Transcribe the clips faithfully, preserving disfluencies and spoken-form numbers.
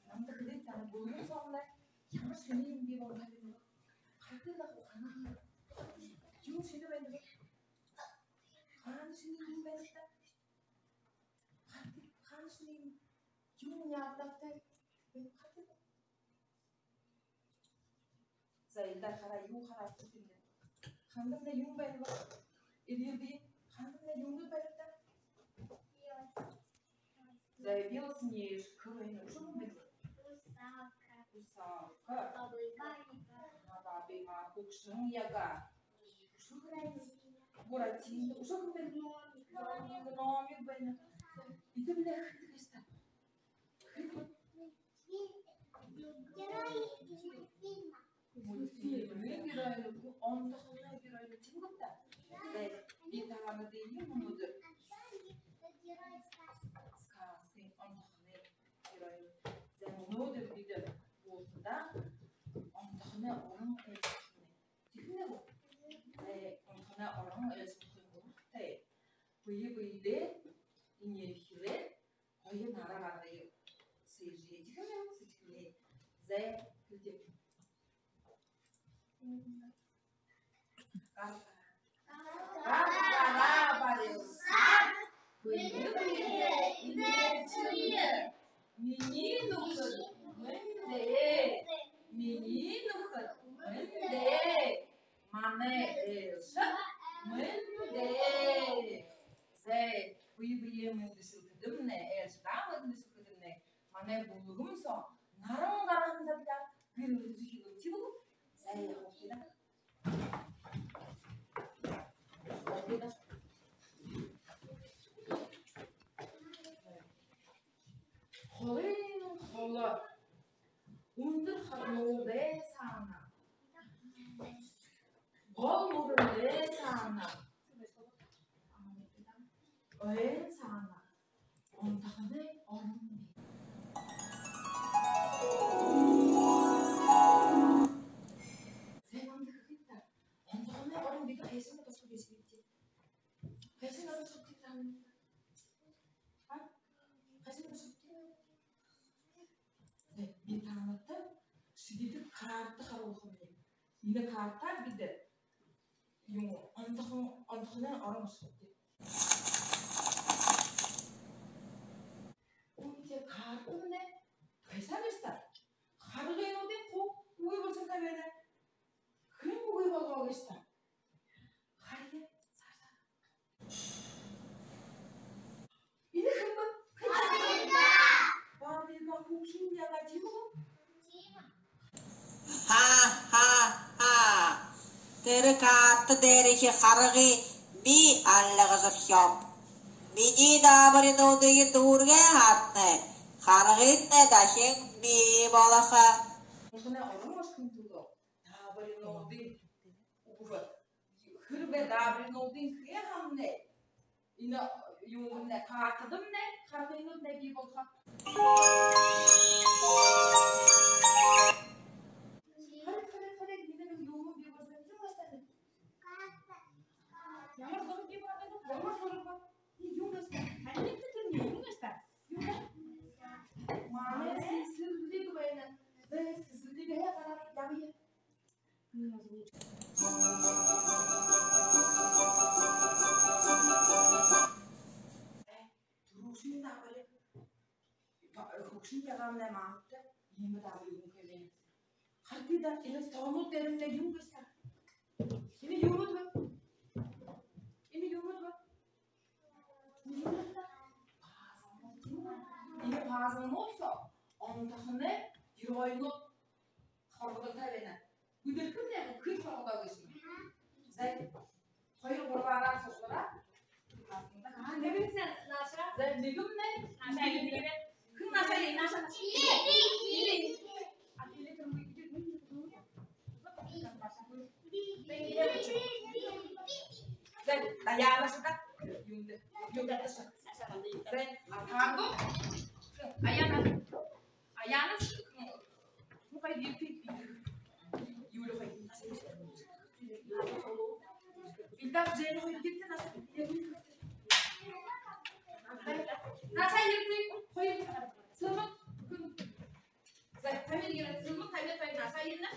Намда хэлээд, таны бүлгэмэй соомнай ямар шэнэ юм бии болоһон юм бэ? Хатан даа, ханаа. Юу шэнэ байна бэ? Хаана шэнэ юм байна даа? Хатан, хаана шэнэ юм? Юу яадаг даа? Хатан. За, эндэ хараа, юу хараад байна? Хандамнай юун байна бэ? Эдир би, хандамнай юун байна даа? За, Белоснежка байна. Үшөө юун байна? Русалка. Русалка. Баба Яга. Баба Яга. Үшөө юун байна? Буратино. Үшөө юун байна? Гномик. Гномик байна. Эдэмнай хэды гээшэ даа? Хэды? Герои из мультфильма. Мультфильмын героинууд, онтохоной героинууд, тиимэ гү даа? За, би таанадые мүнөөдэр герои сказки. Сказкын онтохоной героинууд. За, мүнөөдэр бидэ булта онтохоной орон ойлгохомнай. Тиимэ гү? За, онтохоной орон ойлгохын урда тээ бэе бэедээ энеэхилээ, хоёр наран гаргая. Сэжэ, тиимэ гү, сэжэ. За, хэлэе. Гар-, гараа барилсаад, бэе бэедээ энеэхилээ. Минии нүхэд мэндэ. Минии нүхэд мэндэ. Манай айлшад мэндэ. За, бэе бэеэ мэндэшэлхэдэмнай, айлшадаа мэндэшэлхэдэмнай, манай бүлгэм соо наран гараһан даа гэр бүлэ хэбэ, тиимэ гү? За, яахаб даа. Холын холо, үндэр харануудай саана, гол мүрэнэй саана, ойн саана онтохоной орон. Сайн, намда хэлэе даа. Онтохоной орон бидэ хайшан ошохо гээшэбибди? Хайшан ошохо гээшэбибди? А? Хайшан ошохо гээшэбибди? Тээ, би таанадта шэдитэ карта харуулхамни. Энэ картаар бидэ юун, онтохон, онтохоной орон ошохобди. Үндэр картамнай хайшан гээшэ даа? Харгынуудынь хуу үгы болошоо табяана. Хэн үгы болгоо гээшэ даа? Харая, саашаа. Энэ хэн бэ? Баба Яга. Хүгшэн яга, тиимэ гү? Ха-ха-ха. Тэрэ карта дээрэхи харгые би альгажархёоб. Минии даабаринуудые дүүргээ һаатнай, харгынь дахин бии болохо. Мүнөө орон ошохын түлөө даабаринуудынь үгэ. Хэрбээ даабаринуудынь хээ һаамнай, энэ юумэмнай, картадамнай харгынууднай бии болохо. Харыт, харыт, харыт, минии юумэн бии болоо. Юун гээшэ даа? Ямар зураг бии болоо? Ямар зураг бэ? Юун гээшэ даа? Харыт, тэрэ юун гээшэ даа? Юун гээшэ даа? Манай сэсэрлиг байна. Зай, сэсэрлигээ хараад ябая. Түрүүшын даабари. Хүгшэн ягаамнай мамта иимэ даабари үгэнхэй. Харагты даа, энэ соомнууд дээрэмнай юун гээшэ даа? Энэ юумэн бэ? Энэ юумэн бэ? Энэ пазлнууд соо онтохоной геройнууд хоргодогтой байна. Үдэрхэмнай хэд хоргодоо гээшэб? Зай, хоёр гурбаараа сужараа. Аа, нэгэнһээ наашаа. Зай, нэгэмнай. Наашаа, нэгэмнай. Хэн наашаа, наашаа, наашаа. А, Зай, Даяна шата. Юундэ? Юундэ шата? Зай, а, Танго. Аяна. Аяна. Юля, Женя, хоёр гэртээ наашаа. Наашаа ерэгты, хоёр. Сэлмэг. За, Тамир ерээ, Сэлмэг, Тамир, хоёр наашаа ерэнэ.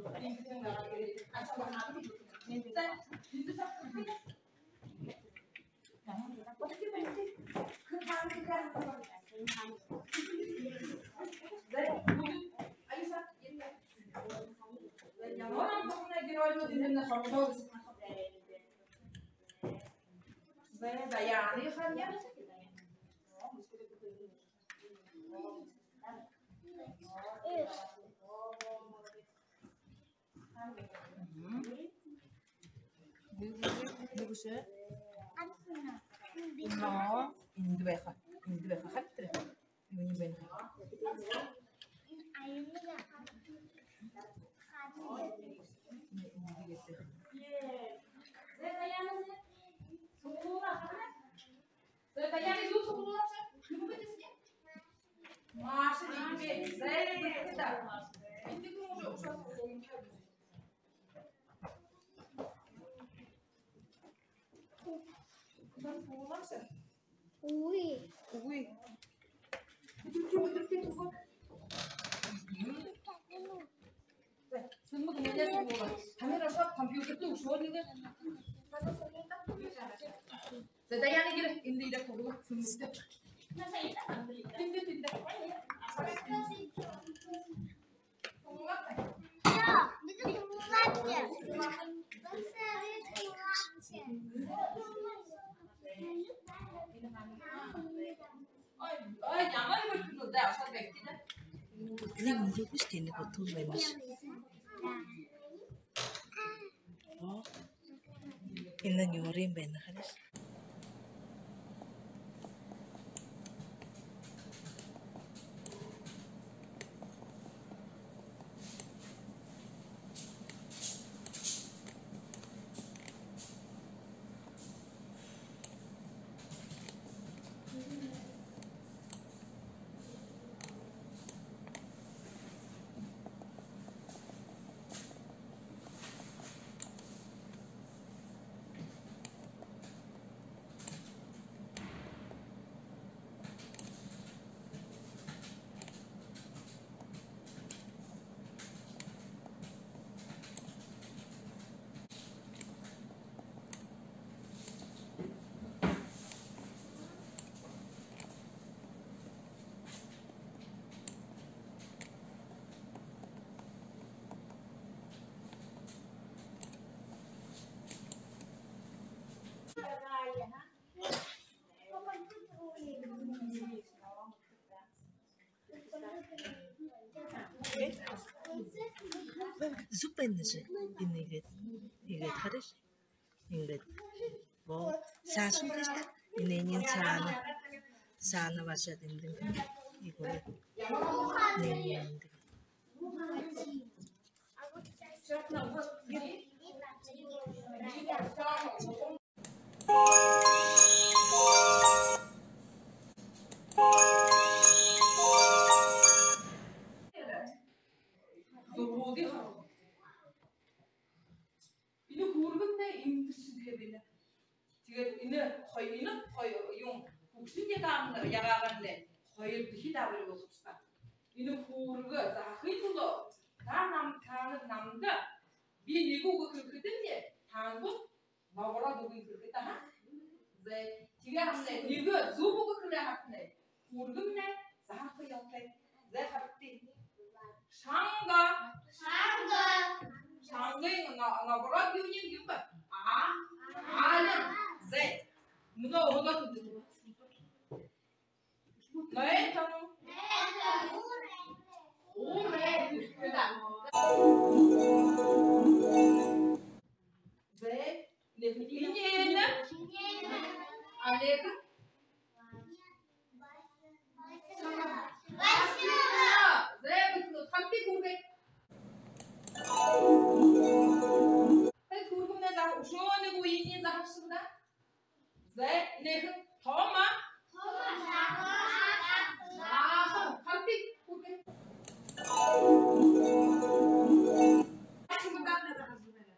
За, Нүгөө. Эндэһээ байха. Эндэһээ байха. Хатар. Юуниинь байна? Маша, тебе. Зэ, да. Эндэһээ уже ушар. Үгы. Үгы. Үдэртэ, үдэртэ, үгы. Сэлмэг, энээнээ үгы. Тамир, ошоод компьютердэ үшөө нэгэ. За, Даяна, ерэ, эндэ ерэ, үгы. Сэлмэгтэ. Тэндэ, тэндэ. Эндэ нюурынь байна, харыш. Зүб байна жэ, энээгээд, иигээд харыш. Иигээд. Бо, саашань тиишэ даа. Энээнь саана. Саана баашаад эндэнь. Иигээд. Энээнь эндэнь. Зургуудые харуулыт. Энэ хүүргэмнай эндэ шэнги байна. Тиигээд энэ хоёр, энэ хоёр юм. Хүгшэн Ягаагаарнай, Ягаагаарнай хоёрдохи дабари болохо. Энэ хүүргэ заахын түлөө та нам-, таанад намда би нэгэ үгэ хэлэхэдэмни, таанад нобороод үгы хэлэхэт, аха. Зэ, тиигээ һаамнай нэгэ зүб үгэ хэлээ һаатнай, хүүргэмнай заһаха ёһотой. Зэ, харагты. Шанга. Шанга. Шангын но-, нобороод юуниинь юм бэ? А. Алин. Зэ. Мүнөө өөһэдөө хэлэхэт. Нойтон. Уурай. Зэ. Энээнь. Олег. Зэ, битнэ, хамтын хүүргэн. Тиигээд хүүргэмнай заһа-, үшөө нэгэ үеынь заһаха шэнги даа. Зэ, энэхэн Тома. Тома. Заһаха. Заһаха. Хамтын.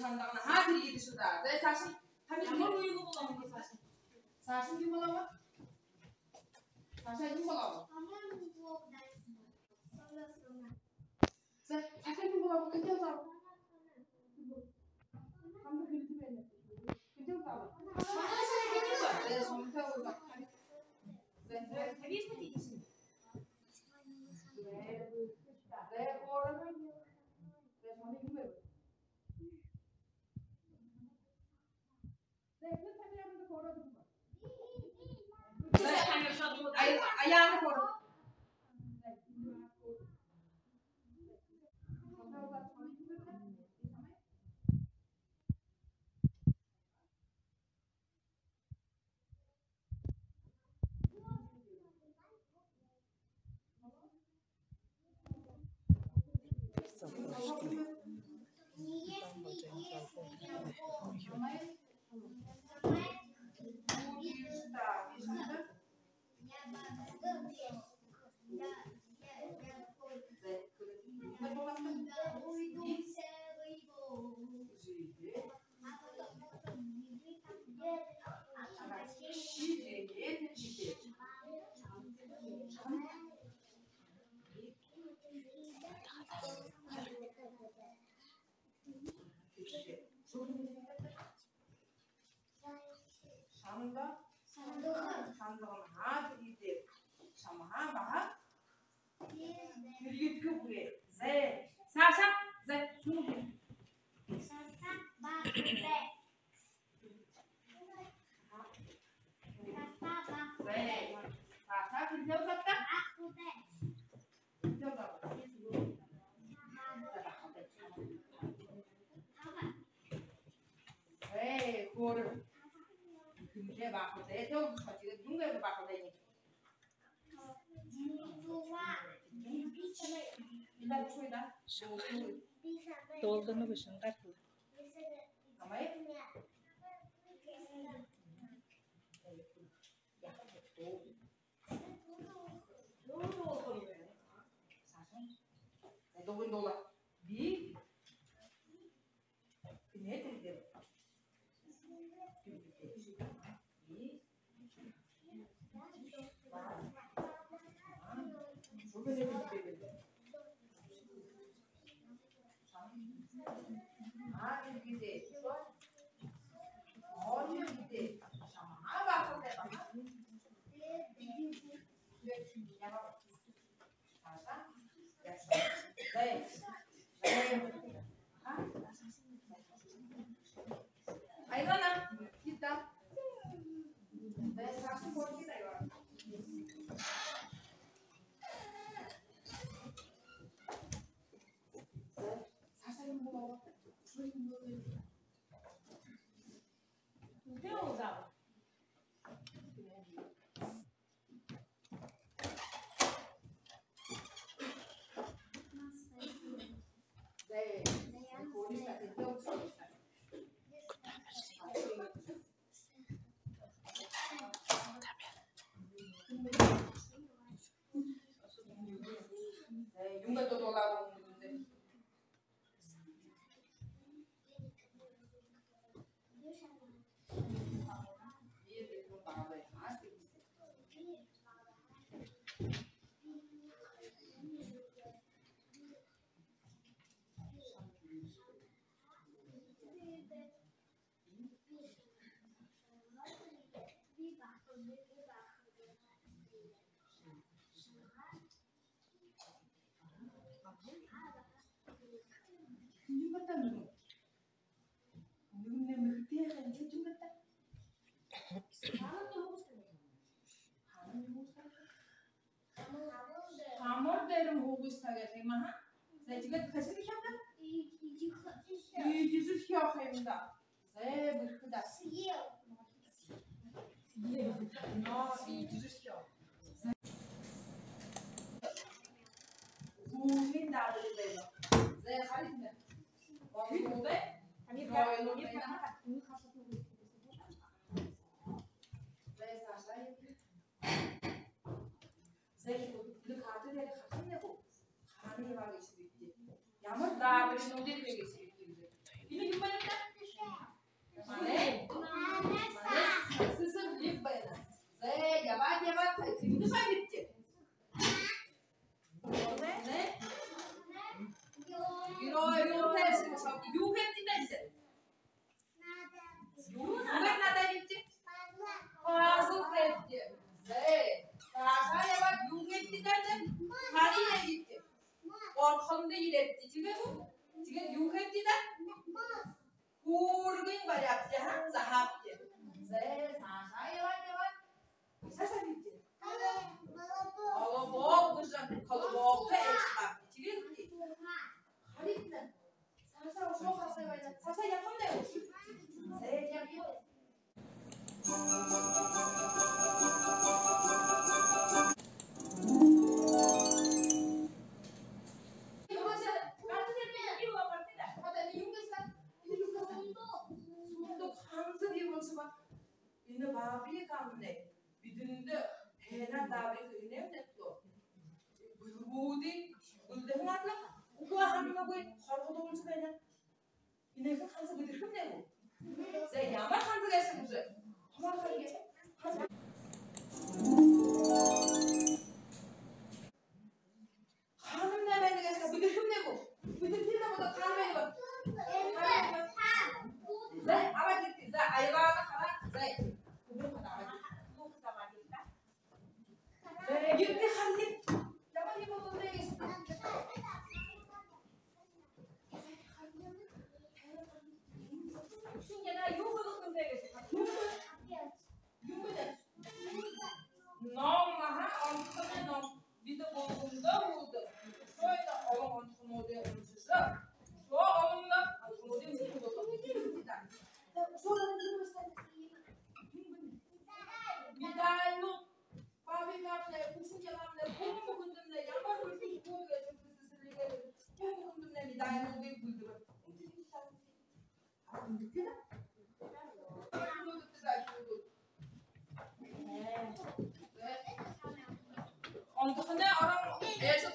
Шандаган хаа, тэрэ иигэжэ даа. Зай, саашань. Ямар үе болоо, саашань? Саашань юун болоо? Саашань юун болоо? Зай, саашань юун болоо? Хэдэн заа? Хамба хэлэжэ байна. Хэдэн заа? Зай, сумта үзэ. Зай, зай. Зай, хоро. Зай, сумта юун бэ? Аяна хоро. Шанда? Шанда. Шанда. Шамһаа баһа тэргэдхэ хүрээ. Зай. Саашаа. Зай. Шанда. Саашаа баһа хүрээ. Саашаа баһа. Зай. Саашаа. Хэдэн заа? Баһа хүрээ. Эй, хоро. Юун бэ баһа хүрээ? Тиигээд юун бэ баһа хүрээ? Дуулдана бэшэ, гар. Амай? Дуулдана. Би. Айлана, кита. Хамар дээрэ һуугыш таа гэхэ юм аха. За, тиигээд хэшэг хэхэ юм даа? Иигэжэ хэхэ юм даа. За, бэрхэ даа. Но, иигэжэ хэхэ. Һүүлэй дабари байна. За, харыт нэ. Ами, да, ами, да. За, саашаа. За, энэ хаата дээрэ хахад нэгэ хаана ябаа гэжэ хэлэбэбди. Ямар дабаринуудые гэжэ хэлэбэбди. Энэ юун бэ? Энэ баабай камнай бидэндэ һайнаар даабари хэһэнэй нүгөө. Бэлэгүүдые бэлдэһэн арга. Үгы, һанаагүй, хоргодуулжа байна. Энээхэн ханза бэдэрхэмнай гү? За, ямар ханза гээшэб уже? Хаанамнай байна гээшэ, бэдэрхэмнай гү? Бэдэрхэмнай гү, хаана байна бэ? За, абаад ерэгты. За, аялаага хараа. За, үгы, абаад ерэгты. За, ерэгты, харагты. Ямар юм болооб гээшэб? Ши яна юу болгохомнай гээшэб? Юу бэ? Ном, аха, онтохоной ном. Бидэ болгондо һүүлдэ үшөө олон онтохонуудые уншажа, үшөө олон онтохонуудые мэдэхэ болооб. Медальнууд, баабай камнай, хүсэн жагаамнай, хүн бүхэндэмнай, ямар хүсэн гээшэб, хүсэн сэрэлгэнүүд, хүн бүхэндэмнай медальнуудые бэлдэбэ. Онтохоной орон ээжэ